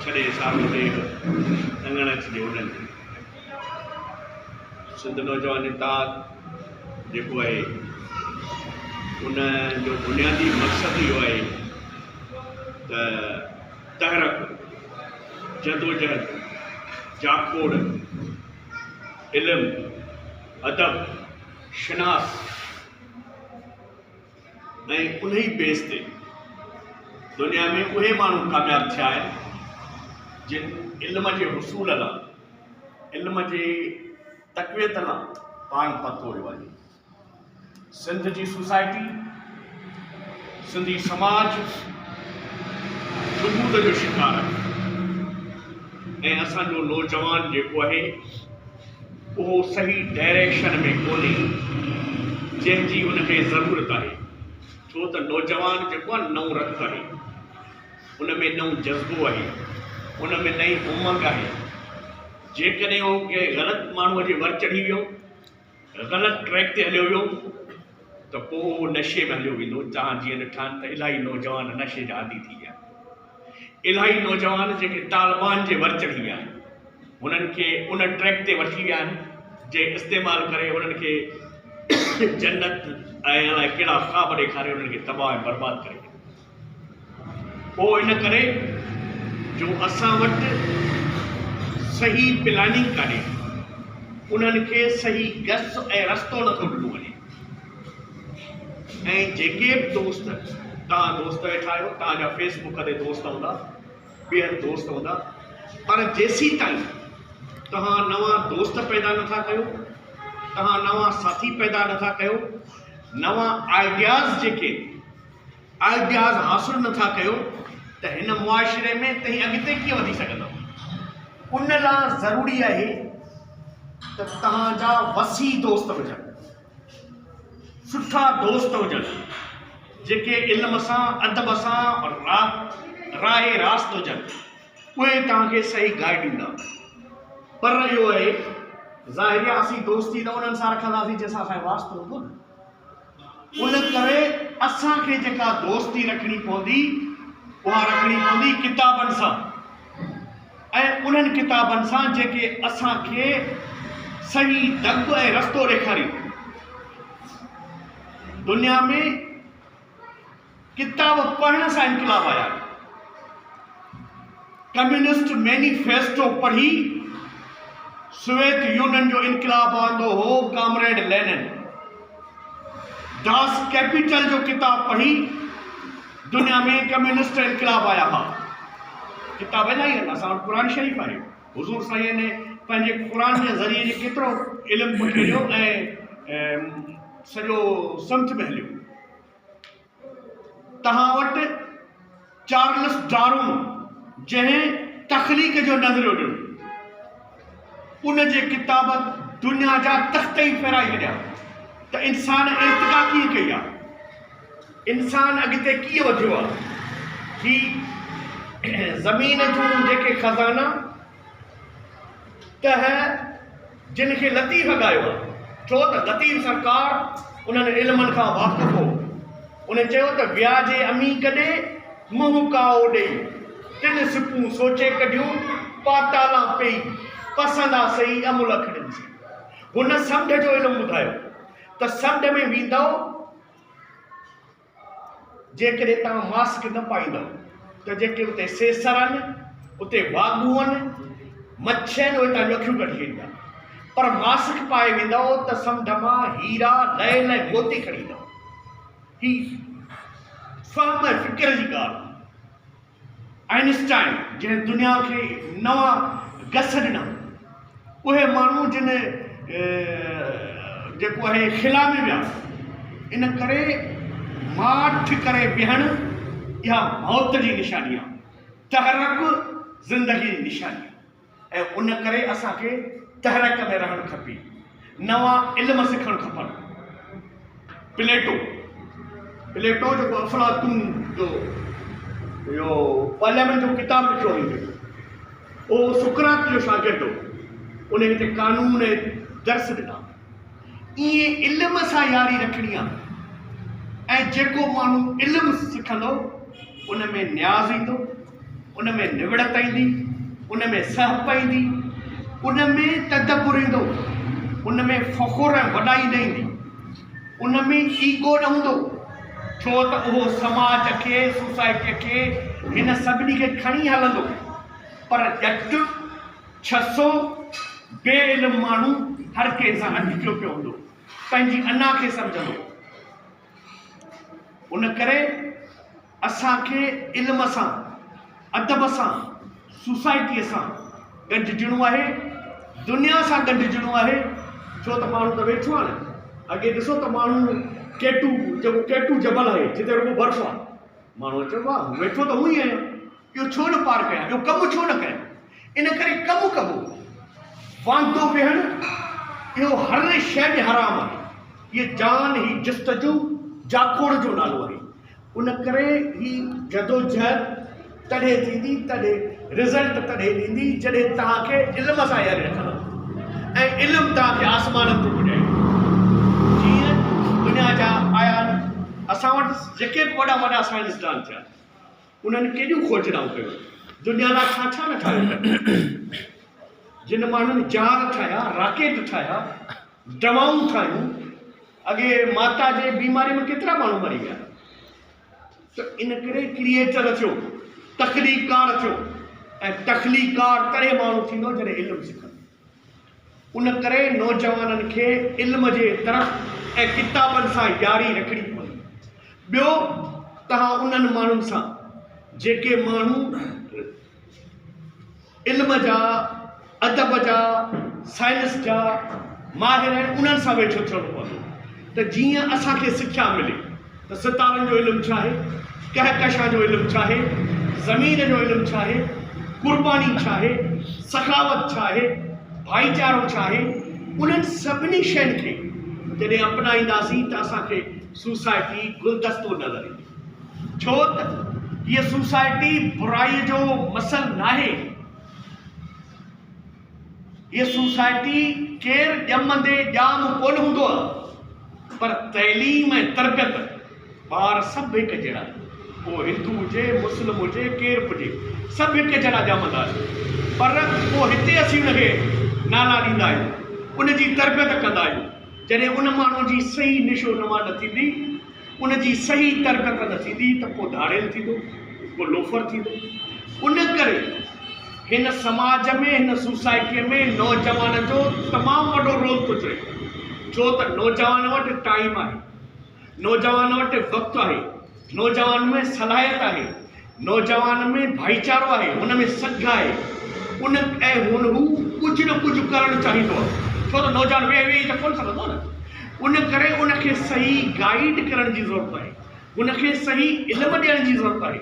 ڇڏي سارو ڏيهه اڱڻ اچجي انهن جي. سنڌ نوجوان اتحاد جيڪو آهي ان جو بنيادي مقصد اهو آهي ته تحرڪ، جدوجهد، جاکوڙ، علم، ادب، شناس ۽ انهي بيس تي دنيا ۾ اهي ماڻهو ڪامياب ٿيا آهن جن علم جي حصول لاء علم جي تقويت لاء پاڻ پتوڙيو آهي. سنڌ جي سوسائٽي، سنڌي سماج جمود جو شڪار آهي ۽ اسان جو نوجوان جيڪو آهي اهو صحيح ڊائريڪشن ۾ ڪونهي جنهن جي ان کي ضرورت آهي ڇو ته نوجوان جيڪو آهي نئون رت آهي ان ۾ نئون جذبو آهي ان ۾ نئين امنگ آهي جيڪڏهن اهو ڪنهن غلط ماڻهوء جي ور چڙهي ويو غلط ٽريڪ تي هليو ويو ته پوء اهو نشي ۾ هليو ويندو. توهان جيئن ڏٺا آهن ته الاهي نوجوان نشي جا عادي ٿي ويا آهن. الاهي نوجوان جيڪي طالبان جي ور چڙهي ويا آهن. هنن کي ان ٽريڪ تي وٺي ويا آهن جنهن استعمال ڪري هنن کي جنت ۽ الائي ڪهڙا خواب ڏيکاري انهن کي تباهه ۽ برباد ڪري ڇڏيو. اهو ان ڪري جو اسان وٽ صحيح پلاننگ ڪانهي، انهن کي صحيح گس ۽ رستو نٿو ڏنو وڃي ۽ جيڪي به دوست توهان دوست ويٺا آهيو، توهان جا فيس بڪ تي دوست هوندا، ٻيهر دوست هوندا پر جيسيتائين توهان نوان دوست پيدا نٿا ڪيو، توهان نوان ساٿي پيدا نٿا ڪيو، نوان آئيڊياز جيڪي آئيڊياز حاصل نه ٿا ڪيو ته هن معاشري ۾ توهين اڳتي ڪيئن وڌي سگهندؤ؟ ان لا ضروري آهي ته توهان جا وسيع دوست هجن، سٺا دوست هجن، جيڪي علم سان، ادب سان راهه راست هجن، اهي توهان کي صحيح گائيڊ ڏيندا. پر اهو آهي ظاهري آهي اسين دوستي ته انهن سان رکنداسين جن سان اسان جو واسطو هوندو نه. ان ڪري اسان کي جيڪا دوستي رکڻي پوندي اها رکڻي پوندي ڪتابن سان ۽ انهن ڪتابن سان جيڪي اسان کي صحيح دڳ ۽ رستو ڏيکارين. دنيا ۾ ڪتاب پڙهڻ سان انقلاب آيا آهن. ڪميونسٽ ميني فيسٽو پڙهي سويت يونين جو انقلاب آندو هو ڪامريڊ لينن. داس ڪيپيٽل جو ڪتاب پڙهي دنيا ۾ ڪميونسٽ انقلاب آيا ها. ڪتاب الاهي آهن اسان وٽ قرآن شريف آهي. حضور سائين پنهنجي قرآن جي ذريعي جي ڪيترو علم پکيڙيو ۽ سڄو سمت ۾ هليو. توهان وٽ چارلس ڊارون جنهن تخليق جو نظريو ڏنو، ان جي ڪتاب دنيا جا تخت ئي ڦيرائي ڇڏيا ته انسان ارتقا ڪيئن ڪئي آهي، انسان اڳتي ڪيئن وڌيو آهي، هي زمين جون جيڪي خزانا تهه جن کي لطيف ڳايو آهي، ڇو ته لطيف سرڪار انهن علمن کان واقف هو. ان چيو ته ويا جي امين ڪڏي، منهن ڪائو ڏئي، تن سپون سوچي ڪڍيون، پاتالان پئي، پسندا سئي امل اکڙين سين. هن سمنڊ جو علم ٻڌايو ته سمنڊ ۾ ويندؤ، جيڪڏهن توهان ماسڪ نه پائيندؤ ته جيڪي اتي سيسر آهن، اتي واڳون آهن، مڇي آهن، اهي توهان جون اکيون ڪڍي ڇڏيندا. پر ماسڪ پائي ويندؤ ته سمنڊ مان هيرا، لعل ۽ موتي کڻي ايندؤ. هي فهم ۽ فڪر جي ڳالهه. آئنسٽائن جنهن دنيا کي نوان گس ڏنا، اهي ماڻهو جن جيڪو آهي خلا ۾ ويا، ان ڪري ماٺ ڪري ويهڻ اها موت جي نشاني آهي، تحرڪ زندگي جي نشاني آهي. ۽ ان ڪري اسان کي تحرڪ ۾ رهڻ کپي، نوان علم سکڻ کپن. پليٽو، پليٽو جيڪو افلاطون جو اهو پارليامينٽ جو ڪتاب لکيو هئائين جيڪو اهو سقراط جو شاگرد هو، ان هتي قانون ۽ درس ڏنا. ائين علم سان ياري رکڻي آهي ۽ جيڪو ماڻهو علم سکندو ان ۾ نياز ايندو. ان ۾ نوڙت ايندي، ان ۾ سهپ ايندي، ان ۾ تدبر ايندو، ان ۾ فخر ۽ وڏائي نه ايندي، ان ۾ ايگو نه هوندو، ڇو ته اهو سماج کي، سوسائٽيء کي، هن سڀني کي کڻي هلندو، پر ڄٽ، ڇسو، بي علم ماڻهو هر ڪنهن سان اٽڪيو پيو هوندو، پنهنجي انا کي سمجهندو. ان ڪري اسان کي علم سان، ادب سان، سوسائٽيء سان ڳنڍجڻو آهي، دنيا سان ڳنڍجڻو آهي، ڇو ته ماڻهو ته ويٺو آهي نه. اڳي ڏسو ته ماڻهو ڪيٽو جيڪو ڪيٽو جبل آهي جتي رڳو برف آهي، ماڻهو چوندو آهي ويٺو ته هونئن ئي آهيان، اهو ڇو نه پار ڪيان، اهو ڪم ڇو نه ڪيان. ان ڪري ڪم ڪبو، واندو ويهڻ اهو هر شيء ۾ حرام آهي. هيء جان، هي جستجو، جاکوڙ جو نالو آهي. ان ڪري هي جدوجهد تڏهن ٿيندي، تڏهن رزلٽ تڏهن ڏيندي، جڏهن توهان کي علم سان ياري رکندا ۽ علم توهان کي آسمانن تي پڄائيندو. جيئن دنيا جا آيا آهن، اسان وٽ جيڪي به وڏا وڏا سائنسدان ٿيا، انهن ڪيڏيون کوجنائون ڪيون، دنيا لاء ڇا ڇا نه ٺاهيو اٿن. جن ماڻهن جهاز ٺاهيا، راڪيٽ ٺاهيا، دوائون ٺاهيون، اڳي ماتا جي بيماري ۾ ڪيترا ماڻهو مري ويا ته ان ڪري ڪريئيٽر ٿيو، تخليقڪار ٿيو ۽ تخليقڪار تڏهن ماڻهو ٿيندو جڏهن علم سکندو. ان ڪري نوجوانن کي علم جي طرف ۽ ڪتابن سان ياري رکڻي پوندي. ٻيو توهان انهن ماڻهن سان جيڪي ماڻهو علم جا، ادب جا، سائنس جا ماهر آهن انهن سان ويجهو ٿيڻو پوندو ته جيئن اسان کي سکيا ملي ته ستارن جو علم ڇا آهي، ڪهڪشان جو علم ڇا آهي، زمين جو علم ڇا آهي، قرباني ڇا آهي، سخاوت ڇا آهي، ڀائيچارو ڇا آهي، انهن سڀني شين کي جڏهن اپنائينداسين ته اسان کي سوسائٽي گلدستو نظر ايندي. ڇو ته هيء سوسائٽي برائيء جو مسئل ناهي. هيء سوسائٽي ڪير ڄمندي ڄام ڪونه هوندو آهي، پر تعليم ۽ تربيت ٻار سڀ هڪ جهڙا آهن. پوء هندو هجي، مسلم هجي، ڪير به هجي، سڀ هڪ جهڙا ڄمندا آهن. پر پوء هتي اسين ان کي نالا ڏيندا آهيون، ان جي تربيت ڪندا آهيون. جڏهن ان ماڻهوء جي صحيح نشو نما نه ٿيندي، ان جي صحيح تربيت نه ٿيندي ته پوء ڌاڙيل ٿيندو، پوء لوفر ٿيندو. ان ڪري هن سماج ۾ هن سوسائٽيء ۾ نوجوانن جو تمام وڏو رول ٿو چئي. ڇو ته نوجوان وٽ ٽائيم آهي، نوجوان وٽ وقت آهي، نوجوان ۾ صلاحيت آهي، نوجوان ۾ ڀائيچارو آهي، هن ۾ سگهه آهي، ان ۽ هن هو ڪجهه نه ڪجهه ڪرڻ چاهيندو آهي، ڇو ته نوجوان ويهي ويهي ته ڪونه سگهندو نه، ان ڪري ان کي صحيح گائيڊ ڪرڻ جي ضرورت آهي، هن کي صحيح علم ڏيڻ جي ضرورت آهي،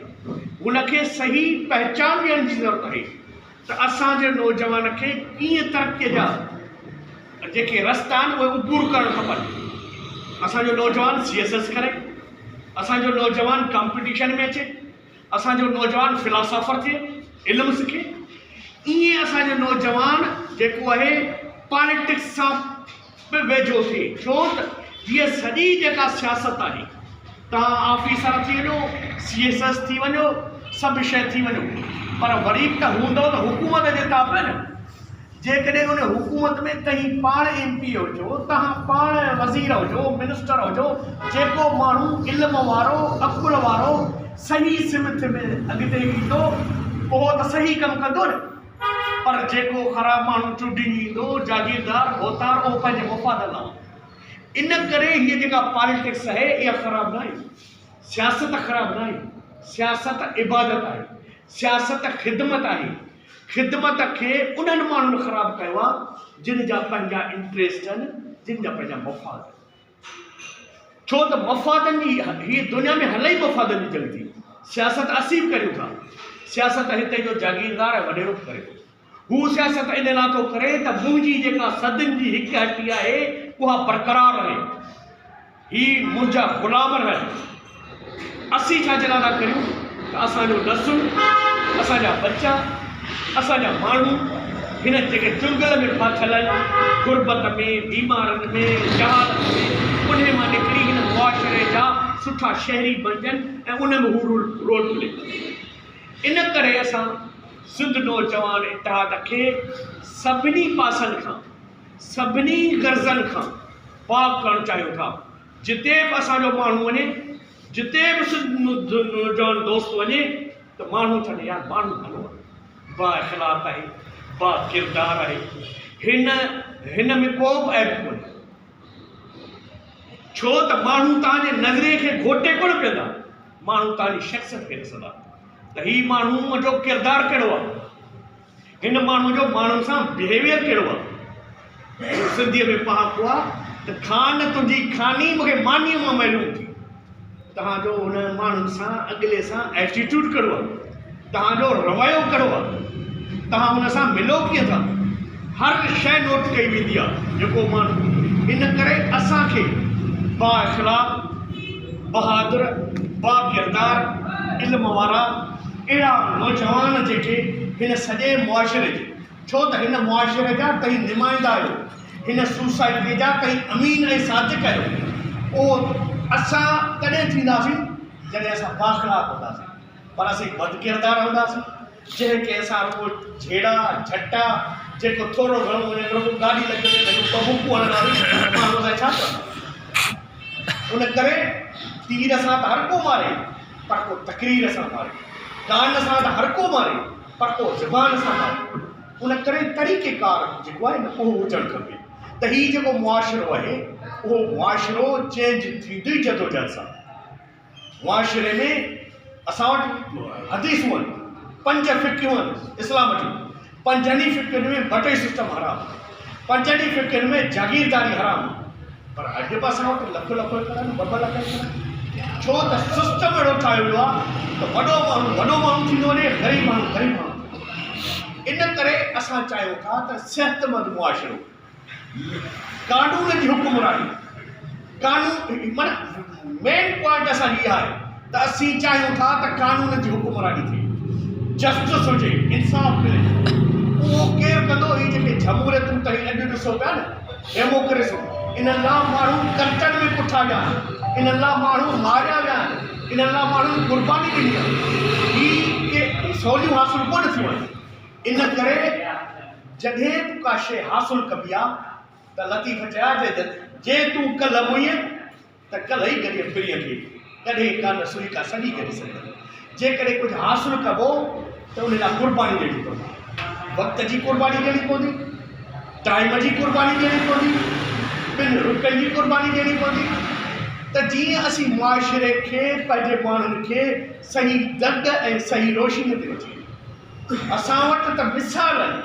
هن کي صحيح پهچان ڏيڻ جي ضرورت آهي ته اسان جي نوجوان کي ڪيئن ترقيء جا جيڪي رستا آهن اهي عبور ڪرڻ کپن. اسان جو نوجوان سي ايس ايس ڪري، اسان جو نوجوان ڪامپيٽيشن ۾ اچي، اسان جو نوجوان فلاسافر ٿئي، علم سکي، ائين اسان جو نوجوان جيڪو آهي پاليٽڪس سان به ويجهو ٿئي، ڇو ته هيء سڄي جيڪا سياست آهي، توهان آفيسر ٿي وڃو، سي ايس ايس ٿي وڃو، سڀ شيء ٿي وڃو، پر وري به ته هوندؤ ته حڪومت جي تابع نه. جيڪڏهن ان حڪومت ۾ توهين پاڻ ايم پي اي هجو، توهان پاڻ وزير هجو، منسٽر هجو، جيڪو ماڻهو علم وارو، عقل وارو، صحيح سمت ۾ اڳتي ويندو، اهو ته صحيح ڪم ڪندو نه. پر جيڪو خراب ماڻهو چونڊي ايندو، جاگيردار، ڀوتار، اهو پنهنجي مفادن لاء هوندو. ان ڪري هيء جيڪا پاليٽڪس آهي، اها خراب ناهي. سياست خراب ناهي. سياست عبادت آهي. سياست خدمت آهي. خدمت کي انهن ماڻهن خراب ڪيو آهي جن جا پنهنجا انٽريسٽ آهن، جن جا پنهنجا مفاد آهن. ڇو ته مفادن جي هيء دنيا ۾ هلي ئي مفادن جي جنگ ٿي. سياست اسين به ڪريون ٿا. سياست هتي جو جاگيردار ۽ وڏيرو به ڪري ٿو. هو سياست ان لاء ٿو ڪري ته منهنجي جيڪا صدين جي هڪ هٽي آهي اها برقرار رهي. هي منهنجا غلام رهن. اسين ڇا جي لاء ٿا ڪريون ته اسان جو نسل، اسان جا ٻچا، اسان جا ماڻهو هن جيڪي چنگل ۾ ڦاٿل آهن، غربت ۾، بيمارين ۾، جهالت ۾، انهي مان نڪري هن معاشري جا سٺا شهري بڻجن ۽ ان ۾ هو رول پلي ڪن. ان ڪري اسان سنڌ نوجوان اتحاد کي سڀني پاسن کان، سڀني غرضن کان پاڪ ڪرڻ چاهيون ٿا. جتي به اسان جو ماڻهو وڃي، جتي به سنڌ نوجوان دوست وڃي ته ماڻهو چون يار ماڻهو ڀلو آهي، با اخلاق آهي، با ڪردار آهي، هن هن ۾ ڪو به عيب ڪونهي. ڇو ته ماڻهو توهان جي نظريي کي گهوٽي ڪونه پيئندا، ماڻهو توهان جي شخصيت کي ڏسندا ته هي ماڻهوء جو ڪردار ڪهڙو آهي، هن ماڻهوء جو ماڻهن سان بهيويئر ڪهڙو آهي. سنڌيء ۾ پهاڪو آهي ته خان تنهنجي خاني مون کي مانيء مان معلوم ٿي. توهان جو هن ماڻهن سان اڳلي سان ايٽيٽيوڊ ڪهڙو آهي، توهان جو رويو ڪهڙو آهي، توهان هن سان ملو ڪيئن ٿا، هر شيء نوٽ ڪئي ويندي آهي جيڪو ماڻهو ان ڪري اسان کي بااخلاق، بهادر، باڪردار، علم وارا اهڙا نوجوان جيڪي هن سڄي معاشري جي ڇو ته هن معاشري جا توهين نمائندا آهيو، هن سوسائٽيء جا توهين امين ۽ صادق آهيو. اهو اسان تڏهن ٿينداسين جڏهن اسان بااخلاق هونداسين، پر اسين بدڪردار هونداسين، جنهن ڪنهن سان رڳو جهيڙا جهٽا، جيڪو ٿورو گهڻو وڃي رڳو گاڏي لڳي وڃي ته ٻه بڪون هڻنداسين ته ماڻهو اسان کي ڇا چوندا؟ ان ڪري تير سان ته هر ڪو ماري، پر ڪو تقرير سان ماري، ڪان سان ته هر ڪو ماري، پر ڪو زبان سان ماري. ان ڪري طريقي ڪار جيڪو آهي نه اهو هجڻ کپي ته هي جيڪو معاشرو آهي اهو معاشرو چينج ٿيندو ئي جدوجهد سان. معاشري ۾ اسان وٽ حديثون آهن، پنج فقهيون آهن اسلام جون، پنجن ئي فقهين ۾ بٽئي سسٽم حرام آهي، پنجن ئي فقهين ۾ جاگيرداري حرام آهي، پر اڄ به اسان وٽ لک لک ايڪڙ آهن، ٻه ٻه لک ايڪڙ آهن، ڇو ته سسٽم اهڙو ٺاهيو ويو آهي ته وڏو ماڻهو وڏو ماڻهو ٿيندو وڃي، غريب ماڻهو غريب ماڻهو ٿيندو وڃي. ان ڪري اسان چاهيون ٿا ته صحتمند معاشرو، قانون جي حڪمراني، قانون معنيٰ مين پوائنٽ اسان جي اها آهي ته اسين چاهيون ٿا ته قانون جي حڪمراني ٿئي، جسٽس هجي، انصاف ملي. اهو ڪير ڪندو؟ هي جيڪي جمهوريتون توهين اڄ ڏسو پيا نه، ڊيموڪريسون، انهن لاء ماڻهو ڪرٽن ۾ ڪٺا ويا آهن، انهن لاء ماڻهو ماريا ويا آهن، انهن لاء ماڻهن قرباني ڏني آهي. هي ڪي سوليون حاصل ڪونه ٿيون آهن. ان ڪري جڏهن به ڪا شيء حاصل ڪبي آ ته لطيف چيا جي تون ڪلهه موئين ته ڪلهه ئي گڏين پرينء کي، ڪڏهن ڪانه سوئي ڪا سڄي گڏي سگهندين. جيڪڏهن ڪجهه حاصل ڪبو ته ان لاء قرباني ڏيڻي پوندي. وقت جي قرباني ڏيڻي پوندي، ٽائيم جي قرباني ڏيڻي پوندي، ٻن روپين جي قرباني ڏيڻي پوندي ته جيئن اسين معاشري کي پنهنجي ماڻهن کي صحيح دڳ ۽ صحيح روشنيء تي وٺي وڃون. اسان وٽ ته مثال آهن.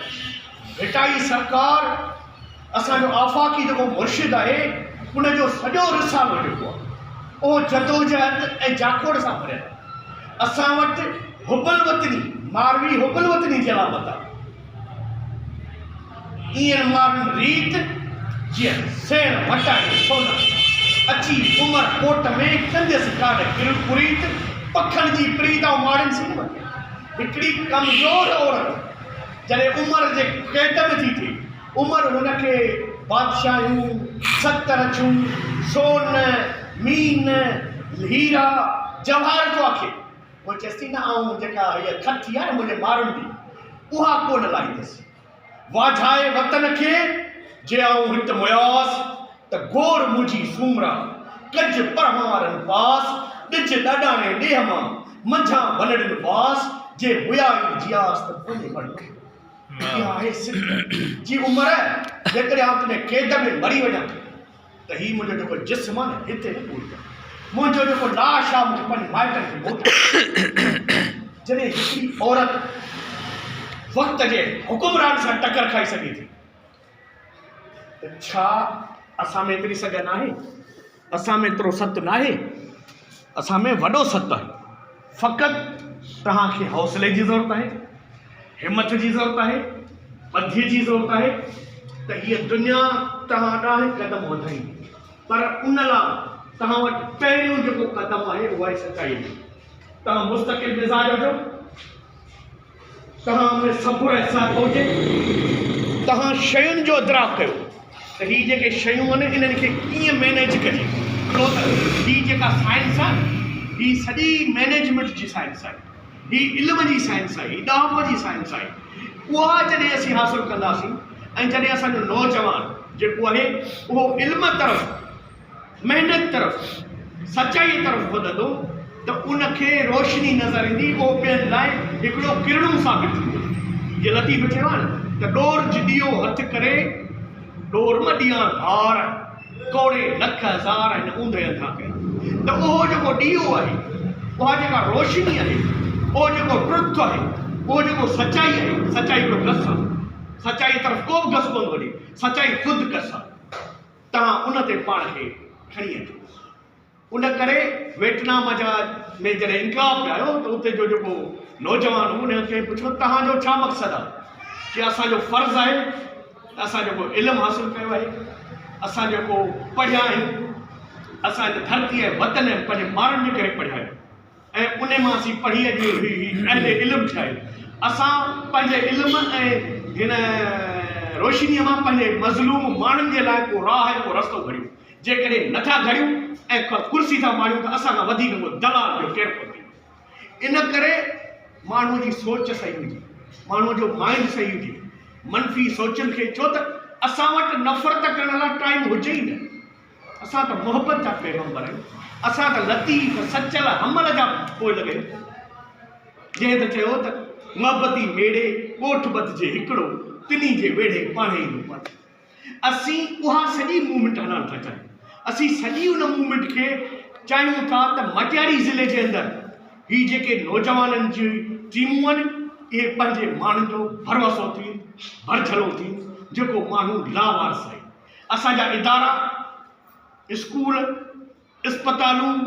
ڀٽائي سرڪار اسان جو آفاقي جيڪو مرشد آهي ان جو سڄو رسالو جيڪو آهي اهو جدوجهد ۽ جاکوڙ سان ڀريل آهي. اسان وٽ حب الوطني ماروي حب الوطني جي علامت آهي. ايئن مارن ريت جيئن سيڻ مٽائين سونا. اچي عمر ڪوٽ ۾ ڪنديس ڪانه ڪريت، پکن جي پريت آئون ماڙين سين نه مٽيان. هڪڙي ڪمزور عورت جڏهن عمر جي قيد ۾ ٿي ٿئي، عمر هن کي بادشاهيون، ست رڇون، سون، مين، هيرا، جواهر ٿو آکي. پوء چيس ٿي، نه آئون جيڪا هيء کٿي آهي نه منهنجي مارن جي، اها ڪو نه لاهيندس. واجهائي وطن کي، جي آئون هت مياس، ته گور منهنجي سومرا، ڪج پرهوارن پاس، ڏج ڏاڏاڻي ڏيهه مان، منجهان ونڙين واس، جي ميا ئي جياس ته پوء مڙ نه. اها آهي سڪ جي عمر، جيڪڏهن آئون تنهنجي قيد ۾ مري وڃان ته هي منهنجو جيڪو جسم آهي نه هتي نه پورجان، منهنجو جيڪو لاش آهي مون کي پنهنجي مائٽن کي موٽائي. جڏهن هڪڙي عورت وقت جي حڪمران سان ٽڪر کائي سگهي ٿي ته ڇا اسان ۾ ايتري سگهه ناهي؟ اسان ۾ ايترو ست ناهي؟ اسان ۾ وڏو ست آهي. فقط توهان کي حوصلي جي ضرورت آهي، همٿ جي ضرورت آهي، ٻڌي جي ضرورت آهي ته هيء دنيا توهان ڏانهن قدم وڌائيندي. پر ان لاء توهان وٽ پهريون جيڪو قدم آهي اهو آهي سچائيء جو. توهان مستقل مزاج هجو. توهان ۾ صبر ۽ صحت هجي. توهان شين جو ادراڪ ڪيو ته هي جيڪي شيون آهن انهن کي ڪيئن مينيج ڪجي ڇو ته هي جيڪا سائنس آهي نه هي سڄي مينيجمينٽ جي سائنس آهي. هي علم جي سائنس آهي، هي ڏاهپ جي سائنس آهي. اها جڏهن اسين حاصل ڪنداسين ۽ جڏهن اسان جو نوجوان جيڪو آهي اهو علم طرف، محنت طرف، سچائيء طرف وڌندو ته ان کي روشني نظر ايندي، اهو ٻين لاء هڪڙو ڪرڻو ثابت ٿيندو. جيئن لطيف چيو آهي نه ته ڏور جڏيو هٿ ڪري، ڏور م ڏيان ڌار، ڪوڙي لک هزار هن اوندهه انڌا ڪيا. ته اهو جيڪو ڏيئو آهي، اها جيڪا روشني آهي، اهو جيڪو ٽرٿ آهي، اهو جيڪو سچائي آهي، سچائي هڪڙو گس آهي، سچائيء طرف ڪو به گس ڪونه ٿو وڃي، سچائي خود گس آهي. توهان ان تي پاڻ کي کڻي اچو. ان ڪري ويٽنام جا ۾ جڏهن انقلاب پي آيو ته اتي جو جيڪو نوجوان هو ان کي پڇيو توهان جو ڇا مقصد آهي؟ چي اسان جو فرض آهي ته اسان جيڪو علم حاصل ڪيو آهي، اسان جيڪو پڙهيا آهيون، اسان هن ڌرتي ۽ وطن ۽ پنهنجي ماڻهن جي ڪري پڙهيا آهيون. ۽ انهي مان اسين پڙهي اڄ هي اهل علم ٿيا آهيون. اسان پنهنجي علم ۽ هن روشنيء مان پنهنجي مظلوم ماڻهن جي لاء ڪو راهه ۽ ڪو رستو گهڙيون. جيڪڏهن نه ٿا گهڙيون ۽ ڪرسي ٿا ماڻيون ته اسان کان وڌيڪ ڪو دلال ٻيو ڪير ڪونه ٿيندو. ان ڪري ماڻهوء جي سوچ صحيح هجي، ماڻهوء جو مائينڊ صحيح هجي، منفي سوچن کي ڇو ته اسان وٽ نفرت ڪرڻ لاء ٽائيم هجي ئي نه. اسان ته محبت جا پيغمبر آهيون، اسان ته لطيف، سچل، حمل جا پوئلڳ آهيون. جنهن ته چيو ته محبتي ميڙي ڳوٺ ٻڌجي هڪڙو، تنهي جي ويڙهي پاڻهي ايندو پاڇو. اسين اها سڄي موومينٽ هلائڻ ٿا چاهيون. اسين سڄي ان موومينٽ کي چاهيون ٿا ته مٽياري ضلعي جي اندر هي جيڪي نوجوانن جون ٽيمون آهن، اهي پنهنجي ماڻهن جو ڀروسو ٿين، ڀرجهلو ٿين، جيڪو ماڻهو لاوارث آهي. اسان جا ادارا، اسڪول، اسپتالون،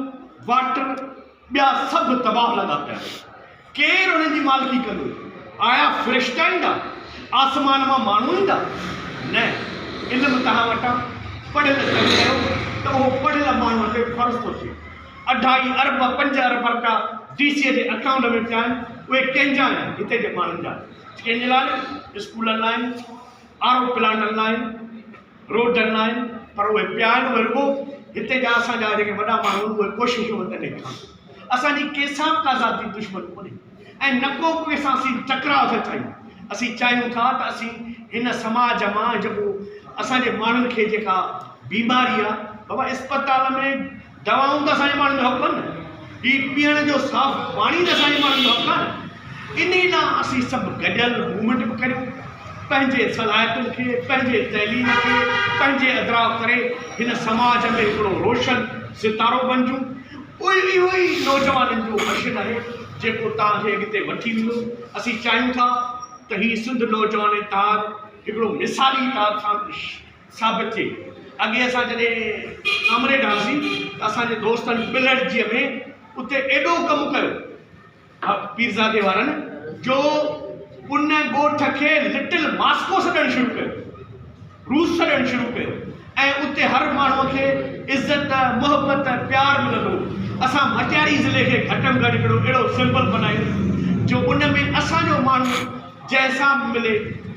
واٽر، ٻيا سڀ تباهه لڳا پيا آهن. ڪير انهن جي مالڪي ڪندو؟ آيا فرشتا ايندا؟ آسمان مان ماڻهو ايندا؟ نه، علم توهان وٽان پڙهيل چڱو رهيو ته اهو پڙهيل ماڻهوء تي فرض ٿو ٿئي. اڍائي ارب، پنج ارب رپيا ڊي سيء جي اڪائونٽ ۾ پيا آهن، اهي ڪنهن جا آهن؟ هتي جي ماڻهن جا آهن. ڪنهن جي لاء آهن؟ اسڪولن لاء آهن. آر او پلانٽن لاء آهن، روڊن لاء آهن، پر اهي پيا آهن، اهي رڳو هتي جا اسان جا جيڪي وڏا ماڻهو آهن اهي ڪوششون ڪن ڪن ٿا. اسان جي ڪنهن سان به ڪا ذاتي دشمني ڪونهي ۽ نه ڪو ڪنهن سان اسين ٽڪراء ٿا چاهيون. اسين چاهيون ٿا ته اسين هن سماج مان جيڪو اسان جي ماڻهن کي جيڪا بيماري آهي، بابا اسپتال ۾ دوائون ته اسان جي ماڻهن جو حق آهن نه، هي پيئڻ جو صاف پاڻي ته اسان جي ماڻهن جو حق آهي نه، انهي لاء اسين سڀ گڏيل موومينٽ به ڪريون، پنهنجي صلاحيتن کي، پنهنجي تعليم کي، پنهنجي ادراڪ ڪري هن سماج ۾ هڪڙو روشن ستارو بنجون. اهو ئي نوجوانن جو مشن آهي جيڪو توهان کي اڳتي وٺي ويندو. اسين چاهيون ٿا ته هي سنڌ نوجوان اتحاد هڪڙو مثالي اتحاد ثابت ٿئي. اڳي اسان جڏهن ڪامريڊ هئاسين ته اسان جي دوستن ٻلهڙجيء ۾ اتي ايڏو ڪم ڪيو پيرزادي وارن جو ان ڳوٺ کي لٽل ماسڪو سڏڻ شروع ڪيو، روس سڏڻ شروع ڪيو ۽ اتي هر ماڻهوء کي عزت، محبت، پيار ملندو هو. اسان مٽياري ضلعي کي گهٽ ۾ گهٽ هڪڙو اهڙو سمبل بنايون جو ان ۾ اسان جو ماڻهو جنهن سان به ملي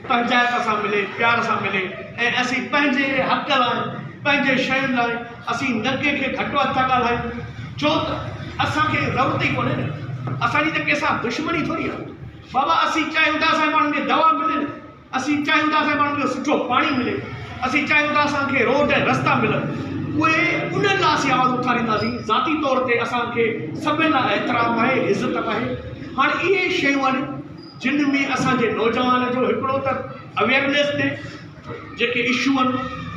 پنهنجائپ سان ملي، پيار سان ملي ۽ اسين پنهنجي حق لاء، پنهنجي شين لاء اسين نه ڪنهن کي گهٽ وڌ ٿا ڳالهايون، ڇو ته اسان کي ضرورت ئي ڪونهي نه، اسان جي ته ڪنهن سان دشمني ٿوري آهي. بابا اسين چاهيون ٿا اسان جي ماڻهن کي دوا ملي نه، اسين چاهيون ٿا اسان جي ماڻهن کي سٺو پاڻي ملي، اسين چاهيون ٿا اسان کي روڊ ۽ رستا ملن، اهي انهن لاء اسين آواز اٿارينداسين، ذاتي طور تي اسان کي سڀن لاء احترام آهي، عزت به آهي، هاڻي اهي شيون آهن. جن ۾ اسان جي نوجوان جو هڪڙو ته اويئرنيس ڏي جيڪي اشو آهن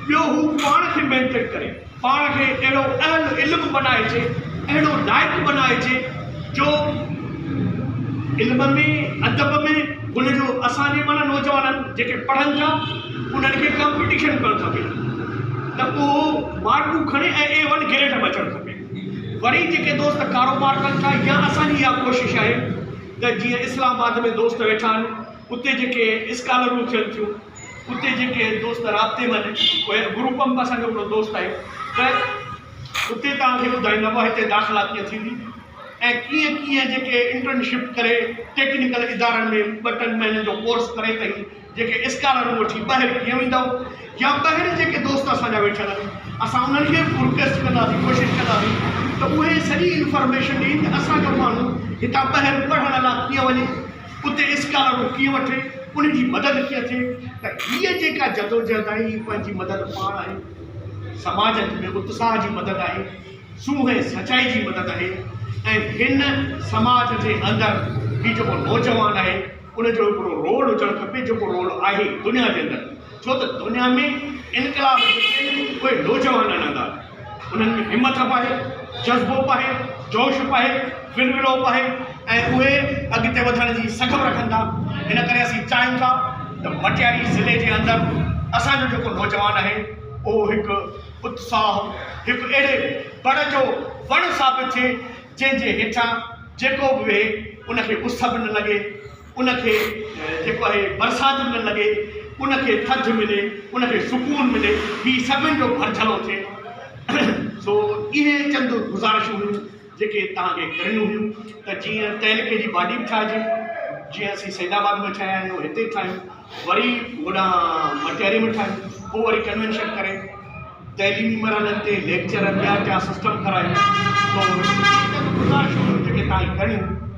ٻيو هو پاڻ کي مينٽين ڪري پاڻ کي اهڙو اهل علم بنائجي اهڙو لائق بنائجي جو علم ۾ ادب ۾ هن جو اسان جي معنيٰ نوجوانن جيڪي پڙهن ٿا انهن کي ڪمپٽيشن ڪرڻ کپي ته اهو مارڪون کڻي ۽ اي ون گريڊ ۾ اچڻ کپي وري جيڪي دوست ڪاروبار ڪن ٿا يا اسان جي اها ڪوشش آهي ته جيئن اسلام آباد ۾ دوست ويٺا آهن اتي جيڪي اسڪالرون ٿين ٿيون اتي جيڪي دوست رابطي ۾ آهن اهي گروپ ۾ به اسان جو هڪڙو دوست آهي ته اتي توهان کي ٻڌائيندا بابا هتي داخلا ڪيئن ٿيندي ۽ ڪيئن ڪيئن جيڪي انٽرنشپ ڪري ٽيڪنيڪل ادارن ۾ ٻه ٽن مهينن جو ڪورس ڪري ته هي جيڪي اسڪالرون وٺي ٻاهر ڪيئن ويندؤ يا ٻاهر جيڪي دوست اسان جا ويٺل آهن اسان انهن کي به رڪويسٽ ڪنداسين، ڪوشش ڪنداسين ته اهي سڄي انفارميشن ڏين ته اسان جو ماڻهو هتان ٻاهر پڙهڻ لاء ڪيئن وڃي، اتي اسڪالرون ڪيئن وٺي، ان جي مدد ڪيئن ٿئي ته هيء جيڪا جدوجهد آهي هي پنهنجي مدد پاڻ آهي، سماج ۾ اتساهه جي مدد آهي، سونهن ۽ سچائي جي مدد آهي ۽ هن سماج جي اندر هي جيڪو نوجوان آهي ان جو هڪڙو رول هجڻ کپي جيڪو رول آهي دنيا جي اندر ڇو ته دنيا ۾ انقلاب جيڪي آهن اهي نوجوان آڻندا انهن ۾ همٿ به آهي، جذبو به آهي، جوش به آهي، ولولو به آهي ۽ اهي اڳتي وڌڻ جي سگهه به رکن ٿا. ان ڪري اسين چاهيون ٿا ته مٽياري ضلعي جي اندر اسان جو جيڪو نوجوان آهي اهو هڪ اتساهه، هڪ اهڙي بڙ جو وڻ ثابت ٿئي جنهن جي هيٺان جيڪو به ويهي ان کي اس به نه لڳي، ان کي جيڪو آهي برسات به نه لڳي، ان کي ٿڌ ملي، ان کي سڪون ملي، هي سڀن جو ڀرجهلو ٿئي. سو اهي چند گذارشون هيون جيڪي توهان کي ڪرڻيون هيون ته جيئن تعلقي جي باڊي به ٺاهجي، جيئن اسين سيد آباد ۾ ٺاهيا آهيون، هتي ٺاهيون، وري هوڏانهن مٽياري ۾ ٺاهيون، پوء وري ڪنوينشن ڪري تعليمي مرحلن تي ليڪچر ٻيا ٽيا سسٽم ڪرايون. سو اهي چند گذارشون هيون جيڪي توهان کي ڪرڻيون هيون.